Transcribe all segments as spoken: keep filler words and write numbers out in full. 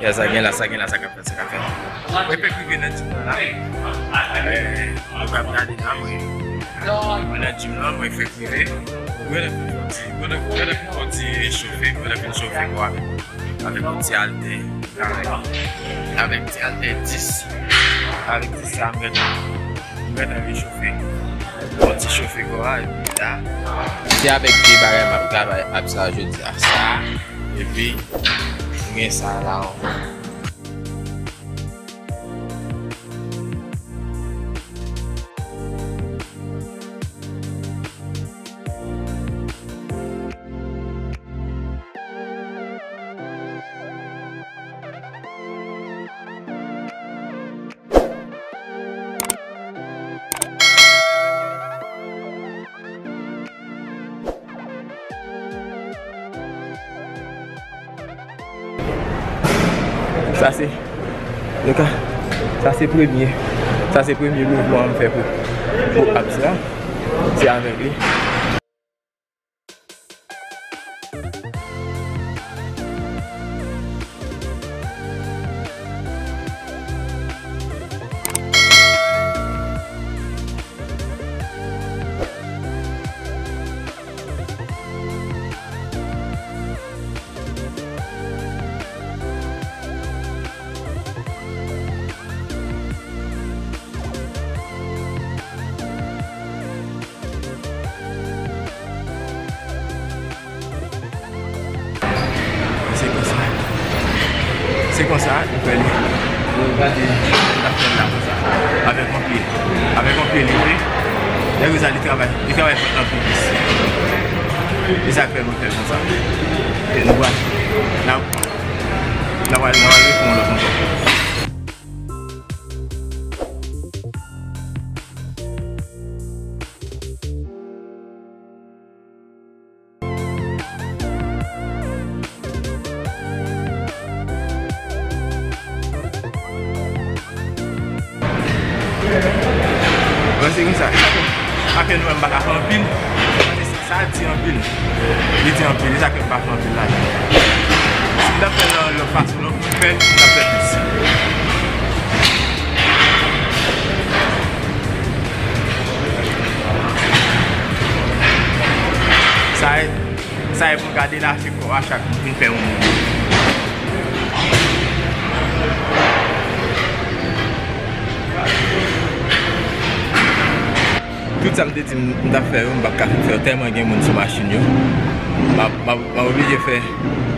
Sa gen la, sa gen la, sa k ap fèt, sa k ap fèt. Mwen fèk rive nan gym nan la. Eh, nou p ap gade la, mwen. Mwen nan gym nan, mwen fèk rive. Mwen fèk fè yon ti, mwen fèk fè yon ti chofe, mwen fèk fè yon chofe kò avèk, avèk yon ti altè. Avèk, avèk ti altè dis. Avèk dis sa, mwen gentan, mwen gentan rechofe. Yon ti chofe kò a, epi la. Se avèk de bagay m ap travay ap sa jodi a sa. Epi, m gen sa la ankò. Sa se, sa se premye, sa se premye mouvman m fè pou, pou abs la. Se avèk li. Se konsa. Se konsa, nou fè li. Nou gade, nou ap fè l la konsa. Avèk yon pye. Avèk yon pye leve. Lè konsa, li travay. Li travay vant lan pi plis. E sa k fè nou fè l konsa. E nou pral, n ap, n ap, n ap refè yon lòt ankò. Bon, se konsa. Sa fè nou menm pa ka fè anpil. Sa di anpil. Li di anpil, e sa fè m pa fè anpil lajan. Si m t ap fè l nan lòt fason, lòt fè, m t ap fè plis. Sa e, sa e pou m ka delache kò a chak m fin fè yon mouvman. Tout sa m te di m, m t ap fè yo, m p ap ka fin fè yo, tèlman gen moun sou machin yo. M ap, m ap, m ap oblije fè,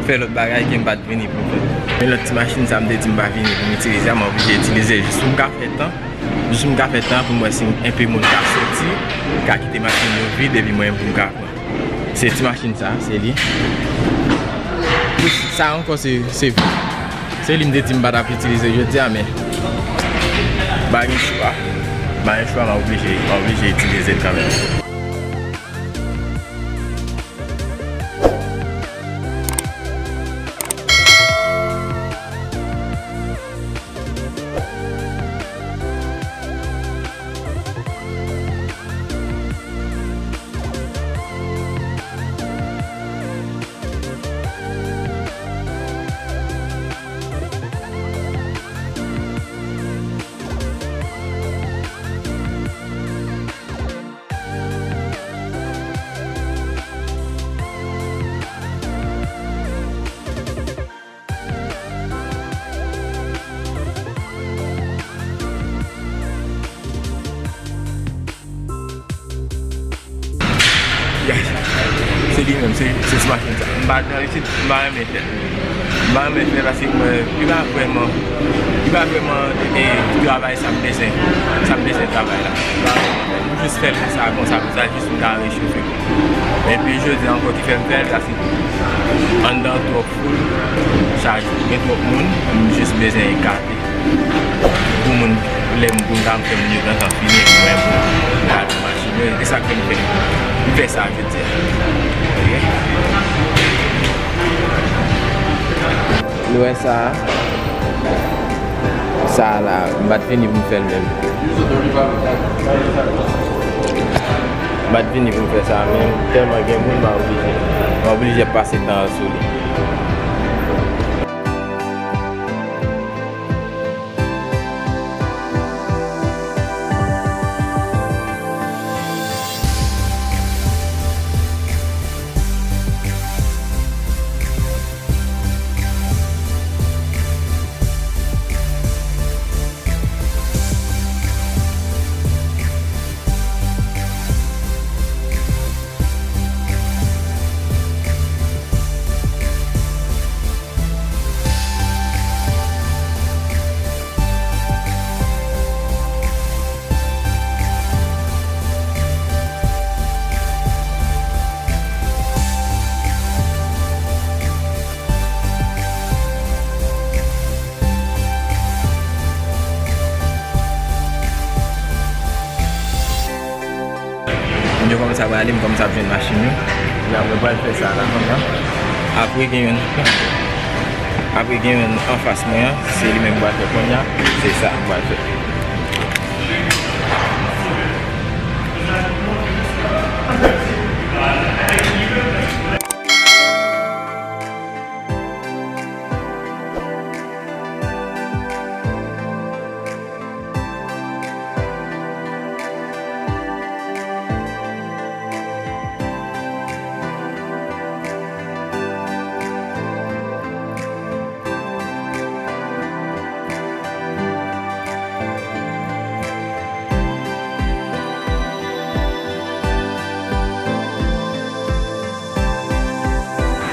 fè lòt bagay ke m pa t vini pou m fè. Men lòt ti machin sa m te di m pa vini pou m itilize a, m oblije itilize jis pou m ka fè tan. Jis pou m ka fè tan pou m wè si enpe moun ka soti, ka kite machin yo vid, epi mwen menm pou m ka pran. Se ti machin sa, se li. Sa ankò, se, se, se li m te di m pa t ap itilize jodi a, men m pa gen chwa. M pa gen chwa, m oblije, m oblije itilize l kanmenm. Yes. Se li menm, se, se ti machin sa. M pa nan isit, m pa renmen fè l. M pa renmen fè l paske mwen, li pa vrèman, li pa vrèman, e, travay sa m bezwen, sa m bezwen travay la. M pa renmen fè l. M jis fè l konsa, konsa, konsa, jis pou m ka rechofe. Epi jodi a ankò ki fè m fè l, sa se anndan twòp foul, chaj, gen twòp moun, m jis bezwen ekate. Pou moun, lè m pou m ta fè moun yo gentan fini, epi mwen pou m gade machin yo, e sa k fè m fè, m fè sa jodi a. Ok? Nou wè sa, sa la, m pa t vini pou m fè l menm. M pa t vini pou m fè sa, men tèlman gen moun, m a oblije, m a oblije pase tan an sou li. Sa prale, m kòmanse ap jwenn machin yo. La, mwen pral fè sa la, kòman? Apre gen youn, apre gen youn anfas mwen an, se li menm m pral fè kounye a, se sa m pral fè.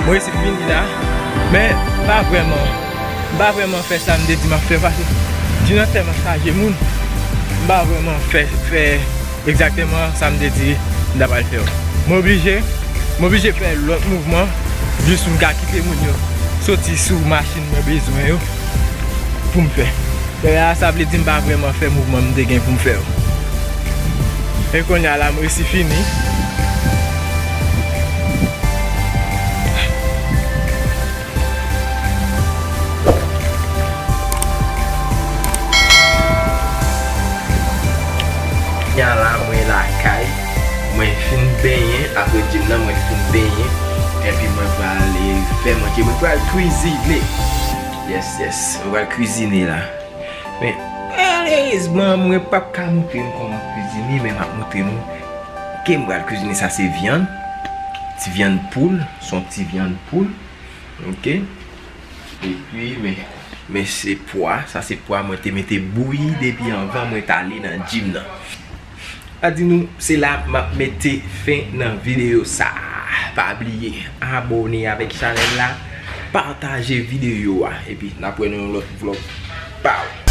Mwen resi fini la, men m pa vrèman, m pa vrèman fè sa m te di m ap fè, paske Djim nan tèlman chaje moun, m pa vrèman fè, fè egzakteman sa m te di m ta pral fè yo. Mwen oblije, mwen oblije fè lòt mouvman, jis pou m ka kite moun yo soti sou machin mwen bezwen yo pou m fè. Lè a, sa vle di m pa vrèman fè mouvman m te gen pou m fè yo. E kounye a la, m resi fini. Kounye a la, mwen lakay, mwen fin benyen, apre djim nan, mwen fin benyen, epi mwen pral fè manje, mwen pral kwizine. Yes, yes, mwen pral kwizine la. Men, malerezman, mwen p ap ka montre nou kòman kwizine, men m ap montre nou ke m pral kwizine. Sa se vyann, ti vyann poul, se yon ti vyann poul, oke? Epi, men, men se pwa, sa se pwa mwen te mete bouyi depi anvan mwen t ale nan djim nan. A di nou, se la m ap mete fen nan videyo sa a. Pa bliye abòne avèk chanèl la, pataje videyo a, epi n ap wè nan yon lòt vlòg. Pow!